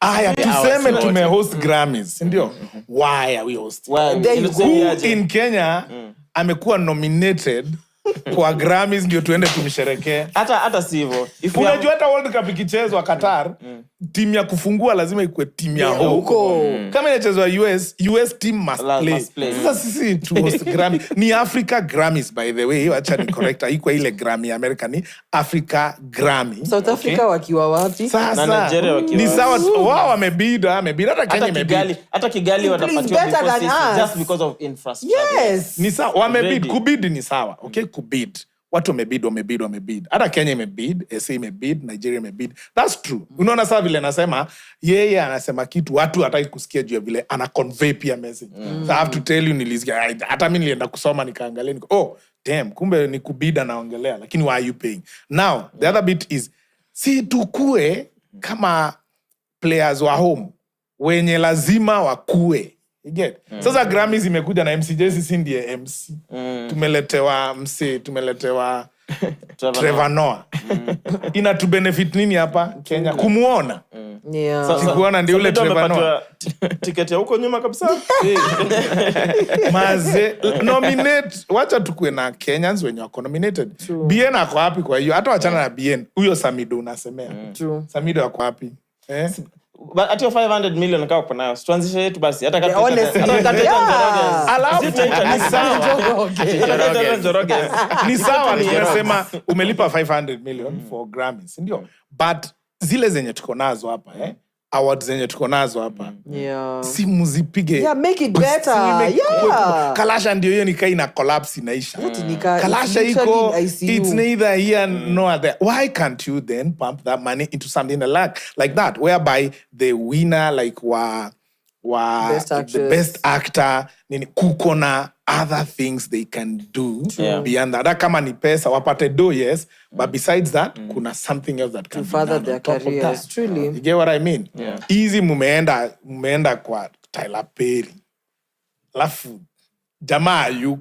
Aya, tuseme tumehost Grammys, ndio? Why are we hosting? Who in Kenya amekuwa nominated kwa Grammys ndio tuende tumsherekee? Hata si hivyo. Unajua hata World Cup ikichezwa Qatar, timu ya kufungua lazima ikuwe timu ya huko. Kama inachezwa US team must play. Sasa sisi tu host Grammy. Ni Africa Grammys by the way. Acha ni correct. Haikuwa ile Grammy America, ni Africa Grammy. South Africa wakiwa wapi? Sasa na Nigeria wakiwa. Ni sawa, wao wamebid hata Kenya imebid. Hata Kigali watapatiwa just because of infrastructure. Yes. Ni sawa, wamebid, kubid ni sawa. Okay, kubid. Watu wamebid. Hata Kenya imebid, SA imebid, Nigeria imebid. That's true. Unaona saa vile nasema, yeye anasema kitu, watu hataki kusikia juu ya vile ana convey pia message. So I have to tell you, nilisikia, hata mimi nilienda kusoma nikaangalia, oh, damn, kumbe ni kubid anaongelea, lakini why are you paying? Now, the other bit is, si tukue kama players wa home, wenye lazima wakue. You get? Sasa Grammys imekuja na MCJ, sisi ndiye MC. Tumeletewa Trevor Noah. Ina tu benefit nini hapa Kenya? Kumuona. Sikuona ndio ule Trevor Noah. Ticket ya huko nyuma kabisa. Maze nominate, wacha tukue na Kenyans wenye wako nominated. Bien ako wapi kwa hiyo? Hata wachana na Bien. Huyo Samido unasemea. Samido ako wapi? But at your 500 million kaa upo nayo, tuanzishe yetu basi. Hata kati alafu ni sawa, nimesema umelipa 500 million for Grammys, ndio? But zile zenye tuko nazo hapa, awards zenye tuko nazo hapa, si muzipige. Make it better. Kalasha ndio hiyo nikai na collapse inaisha. Kalasha iko, it's neither here nor there. Why can't you then pump that money into something like that, whereby the winner, like the best actor, kuko na other things they can do beyond that. Kama ni pesa, wapate do, yes, but besides that, kuna something else that can further their careers. Truly. You get what I mean? Easy mumeenda kwa Tyler Perry. Alafu jamaa yuko